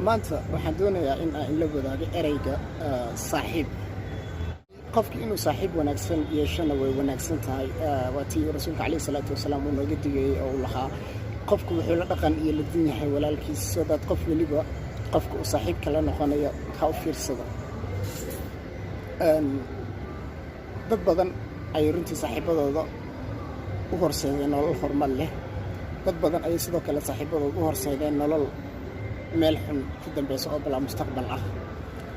Maanta waxaan doonayaa in aan ila wadaago ereyga saaxiib. Qofki inuu saaxiib wanaagsan yeeshana way wanaagsan tahay. Waa tii Rasuulka caleyhi salaatu wasalaam uu nooga digayey oo uu lahaa: "Qofku wuxuu la dhaqan iyo ladin yahay walaalkiis." So that qof weliba qofka uu saaxiibka la noqonayo ha u fiirsado. Dad badan ayay runtii saaxiibadooda u horseedeen nolol horumar leh. Dad badan ayay sidoo kale saaxiibadooda u horseedeen nolol meel xun ku dambeysa oo bilaa mustaqbal ah.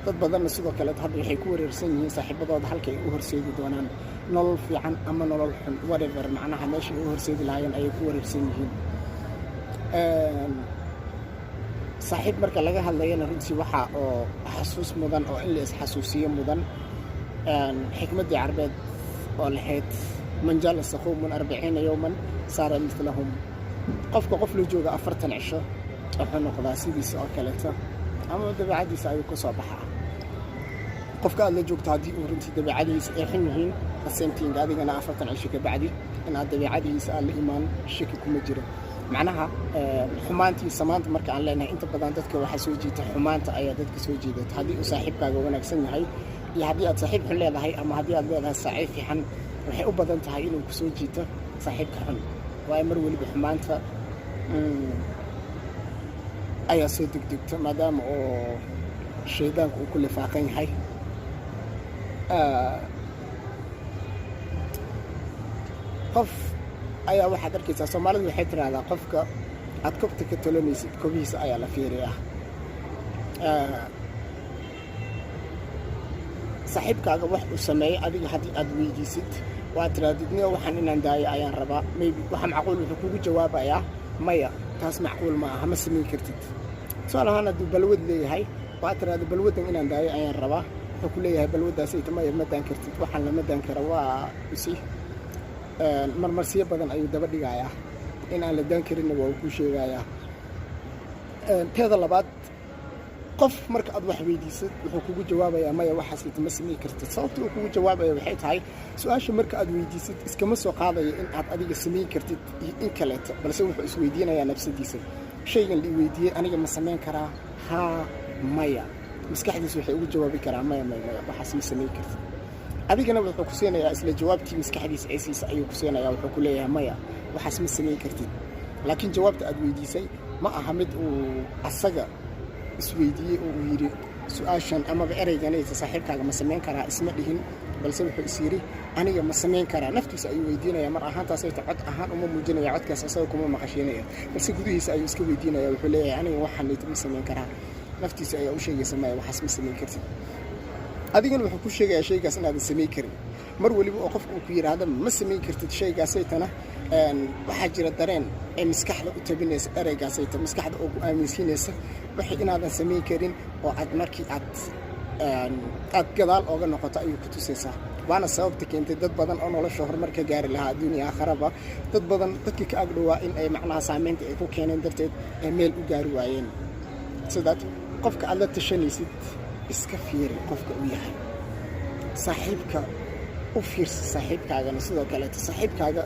Dad badanna sidoo kale hadda waxay ku wareersan yihiin saaxiibadooda halka ay u horseedi doonaan, nolol fiican ama nolol xun, whatever, macnaha meesha ay u horseedi lahaayeen ayay ku wareersan yihiin. Saaxiib marka laga hadlayana, runtii waxaa oo xasuus mudan oo in la isxasuusiyo mudan xikmaddii Carbeed oo lahayd: "من جالس قوما 40 يوما صار مثلهم." Qofka qof la jooga 40 cisho wuxuu noqdaa sidiisa oo kaleeto ama dabeecadiisa ayuu ka soo baxaa. Qofka aad la joogto haddii uu runtii dabeecadihiisa ay xun yihiin, the same thing, adigana 40 cisho ka bacdi in aad dabeecadihiisa aad la imaan shaki kuma jiro. Macnaha xumaantii samaanta marka aan leenahay, inta badan dadka waxaa soo jiita xumaanta ayaa dadka soo jiidata. Haddii uu saaxiibkaaga wanaagsan yahay iyo haddii aad saaxiib xun leedahay ama haddii aad leedahay saaxiib fiican, waxay u badan tahay inuu ku soo jiito saaxiibka xun, waayo mar weliba xumaanta ayaa soo degdegta, maadaama oo shaydaanku uu ku lifaaqan yahay. Qof ayaa waxaad arkaysaa, Soomaalidu waxay tidhaahdaa: "Qofka aad kobta ka tolanaysid kobihiisa ayaa la fiiriyaa." Saaxiibkaaga wax uu sameeyey adiga haddii aad weydiisid, waad tirahdid: "Niyo, waxaan inaan daayo ayaan rabaa," maybe waxa macquul wuxuu kugu jawaabayaa: "Maya, taas macquul ma aha, ma samayn kartid." Tusaale ahaan, hadduu balwad leeyahay, waad tiraahdo: "Balwaddan inaan daayo ayaan rabaa," wuxuu ku leeyahay: "Balwaddaasayta maya, ma daan kartid, waxaan lama daan kara." Waa usi marmarsiyo badan ayuu daba dhigayaa, in aan la daan karinna waa uu kuu sheegayaa. Teeda labaad, qof marka aad wax weydiisad wuxuu kugu jawaabayaa: "Maya, waxaasayta ma samayn kartid." Sababta uu kugu jawaabaya waxay tahay, su-aasha marka aad weydiisid iskama soo qaadayo in aad adiga samayn kartid iyo in kaleeto, balse wuxuu isweydiinayaa nafsadiisa: "Shaygan la weydiiyey aniga ma samayn karaa, haa, maya?" Maskaxdiisa waxay ugu jawaabi karaa: "Maya, maya, maya, waxaas ma samayn kartid." Adigana wuxuu ku siinayaa isla jawaabtii maskaxdiisa ay siisa ayuu ku siinayaa. Wuxuu ku leeyahay: "Maya, waxaas ma samayn kartid." Laakiin jawaabta aad weydiisay ma aha mid uu asaga isweydiiyey oo uu yidhi su-aashan amaba ereyganaysa saaxiibkaaga ma samayn karaa. Isma dhihin, balse wuxuu is yidhi: "Aniga ma samayn karaa?" Naftiisa ayuu weydiinaya. Mar ahaantaasayta cod ahaan uma muujinaya, codkaas asaga kuma maqashiinaya, balse gudihiisa ayuu iska weydiinaya. Wuxuu leeyahay: "Aniga waxaanayta ma samayn karaa?" Naftiisa ayaa u sheegaysa: "Maya, waxaas ma samayn kartid." Adigana wuxuu ku sheegayaa shaygaas inaadan samayn karin. Mar weliba oo qofka uu ku yidhaahdo ma samayn kartid shaygaasaytana, waxaa jira dareen ay maskaxda u tabinaysa ereygaasayta, maskaxda oo ku aaminsiinaysa wixii inaadan samayn karin, oo aad markii aad gadaal ooga noqoto ayuu ku tusaysaa. Waana sababta keentay dad badan oo nolosha horumar ka gaari lahaa adduuniya aakharaba, dad badan dadkii ka agdhowaa in ay macnaha saamaynta ay ku keeneen darteed ay meel u gaari waayeen. Sidaad qofka aad la tashanaysid iska fiiri qofka uu yahay saaxiibka, u fiirsa saaxiibkaagana. Sidoo kaleeto saaxiibkaaga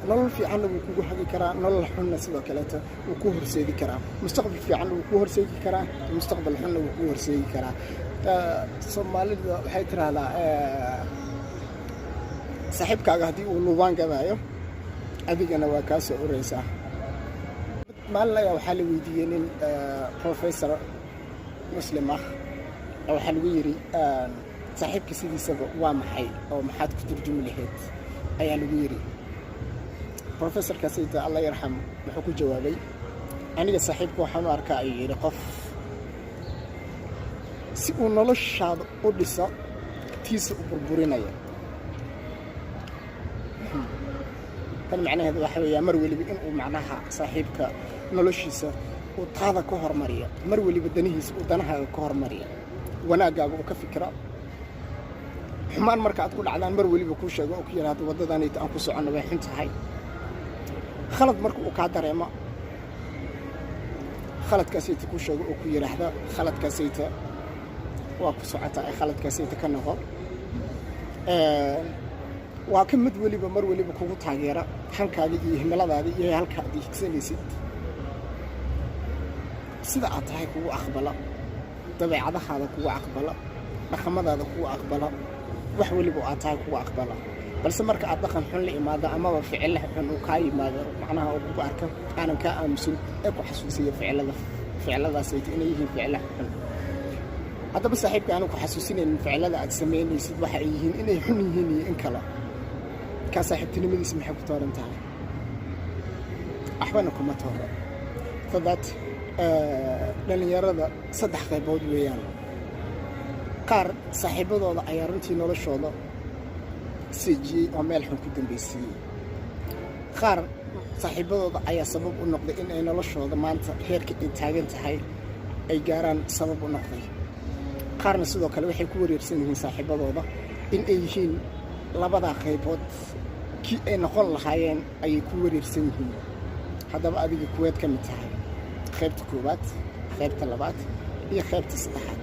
nolol fiicanna wuu kugu hagi karaa, nolol xunna sidoo kaleeto wuu ku horseedi karaa. Mustaqbal fiicanna wuu ku horseedi karaa, mustaqbal xunna wuu ku horseedi karaa. Soomaalida waxay tiraahdaa: "Saaxiibkaaga haddii uu lubaan gadaayo, adigana waa kaa soo ureysaa." Maalin ayaa waxaa la weydiiyey nin professor Muslim ah oo waxaa lagu yidhi: "Saaxiibka sidiisaba waa maxay oo maxaad ku turjumi lahayd?" ayaa lagu yidhi. Professorkaasayta, Allah yarxam, wuxuu ku jawaabay: "Aniga saaxiibka waxaan u arkaa," ayuu yidhi, "qof si uu noloshaada u dhiso tiisa u burburinaya." Tan macnaheedu waxa weeyaa, mar weliba inuu macnaha saaxiibka noloshiisa uu taada ka hormariyo, mar weliba danihiisa uu danahaaga ka hormariyo, wanaaggaaga uu ka fikiro, xumaan marka aad ku dhacdaan mar weliba kuu sheego oo ku yidhaahdo: "Waddadanayta aan ku soconno way xun tahay." Khalad marka uu kaa dareemo, khaladkaasayta kuu sheego oo ku yidhaahda: "Khaladkaasayta waa ku socotaa ee khaladkaasayta ka noqo." Waa ka mid weliba mar weliba kugu taageera hankaaga iyo himiladaada iyo halka aad higsanaysid. Sida aad tahay kugu aqbala, dabeecadahaada kugu aqbala, dhaqamadaada kugu aqbala, wax weliba aad tahay kugu aqbala. Balse marka aad dhaqan xun la imaado amaba ficilo xun uu kaa yimaado, macnaha uu kugu arka, aanan kaa aamusin ee ku xasuusiya ficilada, ficiladaas ay inay yihiin ficilo xun. Haddaba saaxiibka aanu ku xasuusinaynin ficilada aad samaynaysid waxa ay yihiin, inay xun yihiin iyo in kale, kaa saaxiibtinimadiisa maxay ku tooran tahay? Waxbana kuma tooro. So that dhalinyarada saddex qaybood weeyaan. Qaar saaxiibadooda ayaa runtii noloshooda seejiyey oo meel xun ku dambaysiiyey. Qaar saaxiibadooda ayaa sabab u noqday in ay noloshooda maanta heerka ay taagan tahay ay gaaraan sabab u noqday. Qaarna sidoo kale waxay ku wareersan yihiin saaxiibadooda. In ay yihiin labadaa qaybood kii ay noqon lahaayeen ayay ku wareersan yihiin. Haddaba adiga kuweed ka mid tahay? Qaybta koowaad, qaybta labaad iyo qaybta saddexaad?